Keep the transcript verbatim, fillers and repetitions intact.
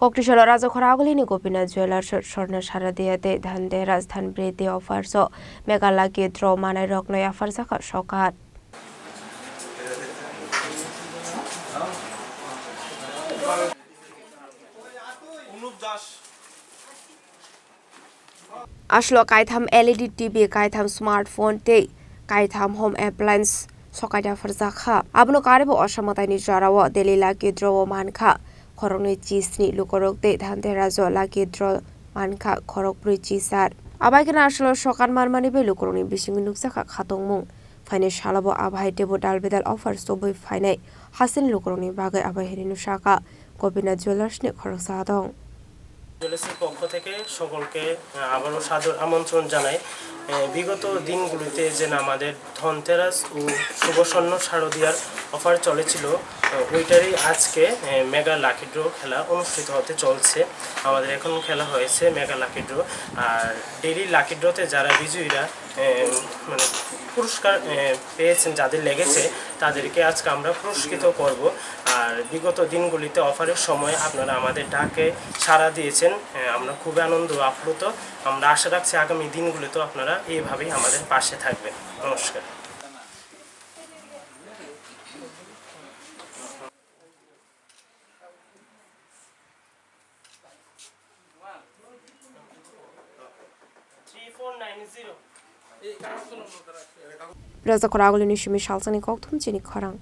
Koktisolo Rajakhor agulini Gopinath Jewellers, Swarna Sharadiya tei Dhanteras Dhanpriti Offers o Mega Lucky Draw manai rokno yapharjakha sokat. Aslo kaitham L E D T V, kaitham smartphone tei kaitham home appliance sokat yapharjakha. Abono karwi bo Osha mwtaini jorao Daily Lucky Draw o mankha khoroknwi chisni lukurok tei Dhanteras o Lucky Draw mankha khorokbrwi chisar. Abaikhe aslo sokat manmani bai lukurokni bisingo nukjakha khatungmung. Phainai salo bo abai teibo dal bedal offer sobwi phainai hasini lukurokni bagwi abai hinwi nusakha Gopinath Jewellers ni khoroksa adong. জুয়েলার্সের পক্ষ থেকে সকলকে, আহ, আবারও সাদর আমন্ত্রণ জানাই। আহ, বিগত দিনগুলিতে যে আমাদের ধনতেরাস ও শুভ স্বর্ণ শারদিয়ার অফার চলেছিল, আহ, ওইটারই আজকে, আহ, মেগা লাকি ড্র খেলা অনুষ্ঠিত হতে চলছে। আমাদের এখন খেলা হয়েছে মেগা লাকি ড্র। আর ডেইলি লাকি ড্রতে যারা বিজয়ীরা, আহ, মানে পুরস্কার, আহ, পেয়েছেন, যাদের লেগেছে, তাদেরকে আজকে আমরা পুরস্কৃত করব। আর বিগত দিনগুলিতে অফারের সময় আপনারা আমাদের ডাকে সাড়া দিয়েছেন, আহ, আমরা খুবই আনন্দ আপ্লুত। আমরা আশা রাখছি আগামী দিনগুলিতেও আপনারা এইভাবেই আমাদের পাশে থাকবেন। নমস্কার। Rajakhor agulini simi salsani kokthum chini khorang.